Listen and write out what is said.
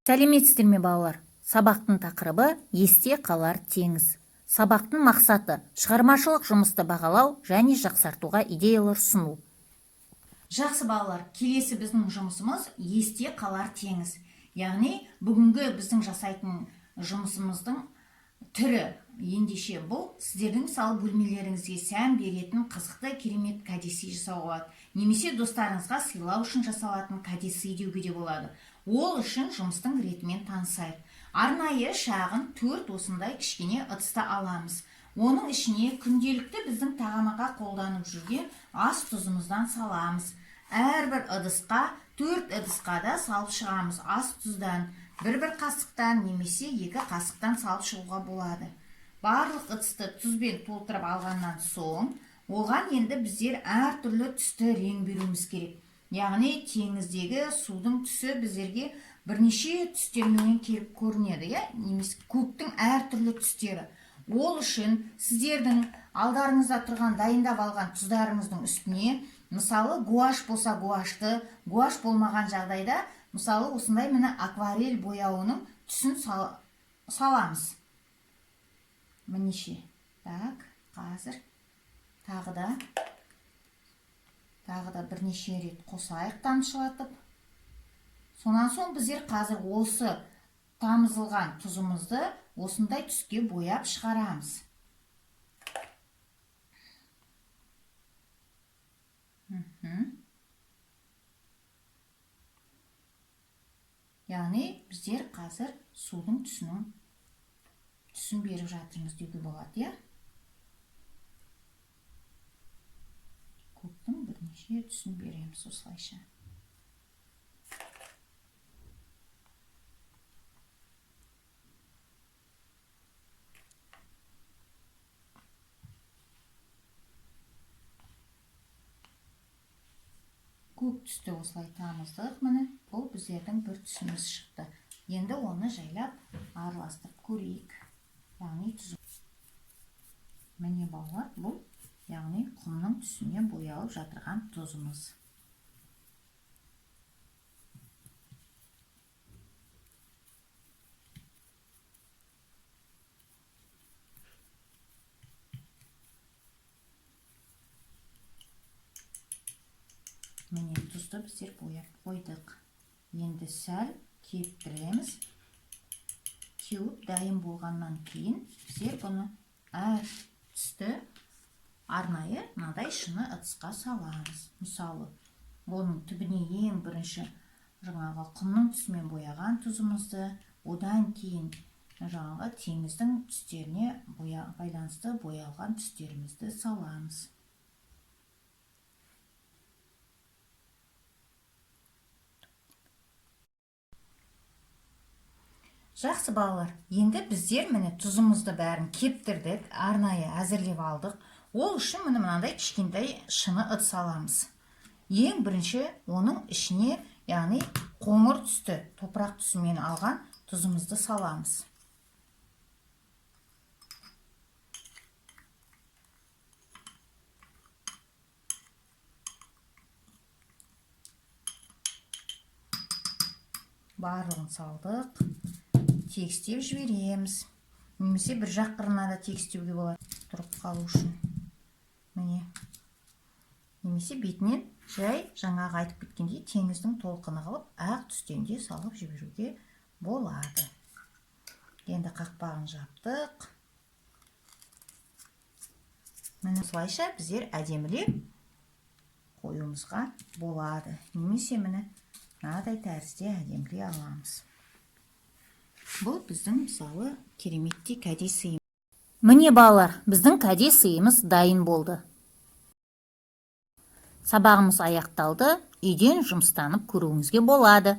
Сәлеметсіздер ме, балалар! Сабақтың тақырыбы: «Есте қалар теңіз». Сабақтың мақсаты: шығармашылық жұмысты бағалау және жақсартуға идеялар ұсыну. Жақсы, балалар, келесі біздің жұмысымыз: «Есте қалар теңіз». Яғни бүгінгі біздің жасайтын жұмысымыздың түрі, ендеше, бұл сіздердің, мысалы, бөлмелеріңізге сән беретін қызықты, керемет кәдесый жасауға болады немесе достарыңызға сыйлау үшін жасалатын кәдесый деуге де болады. Ол үшін жұмыстың ретімен танысайық. Арнайы шағын төрт осындай кішкене ыдысты аламыз. Оның ішіне күнделікті біздің тағамға қолданып жүрген ас тұзымыздан саламыз. Әрбір ыдысқа, төрт ыдысқа да салып шығамыз ас тұздан. Бір-бір қасықтан немесе екі қасықтан салып шығуға болады. Барлық ыдысты тұзбен толтырып алғаннан соң, оған енді біздер әртүрлі түсті рең беруіміз керек. Яғни теңіздегі судың түсі біздерге бірнеше түстерменен келіп көрінеді, иә, немесе көктің әртүрлі түстері. Ол үшін сіздердің алдарыңызда тұрған, дайындап алған тұздарыңыздың үстіне, мысалы, гуашь болса, гуашьты, гуашь болмаған жағдайда, мысалы, осындай, міне, акварель бояуының түсін саламыз. Мінеше, так, қазір тағы да бірнеше рет қосайық тамшылатып. Сонан соң біздер қазір осы тамызылған тұзымызды осындай түске бояп шығарамыз. Яғни біздер қазір судың түсін беріп жатырмыз деуге болады, иә, көктің бірнеше түсін береміз осылайша. Көк түсті осылай тамыздық. Міне, бұл біздердің бір түсіміз шықты. Енді оны жайлап араластырып көрейік. Яғни тұз, міне, балалар, бұл, яғни, құмның түсіне боялып жатырған тұзымыз. Міне, тұзды біздер бояп қойдық. Енді сәл кептіреміз. Кеуіп дайын болғаннан кейін біздер бұны әр түсті арнайы мынадай шыны ыдысқа саламыз. Мысалы, оның түбіне ең бірінші жаңағы құмның түсімен бояған тұзымызды, одан кейін жаңағы теңіздің түстеріне байланысты боялған түстерімізді саламыз. Жақсы, балалар, енді біздер, міне, тұзымызды бәрін кептірдік, арнайы әзірлеп алдық. Ол үшін, міне, мынандай кішкентай шыны ыдыс аламыз. Ең бірінші оның ішіне, яғни, қоңыр түсті топырақ түсімен алған тұзымызды саламыз. Барлығын салдық, тегістеп жібереміз немесе бір жақ қырына да тегістеуге болады тұрып қалу үшін. Міне, немесе бетінен жай жаңағы айтып кеткендей теңіздің толқыны қылып ақ түстен де салып жіберуге болады. Енді қақпағын жаптық. Міне, осылайша біздер әдемілеп қоюымызға болады немесе, міне, мынадай тәрізде әдемілей аламыз. Бұл біздің, мысалы, кереметтей кәде сыйымыз. Міне, балалар, біздің кәде сыйымыз дайын болды. Сабағымыз аяқталды. Үйден жұмыстанып көруіңізге болады.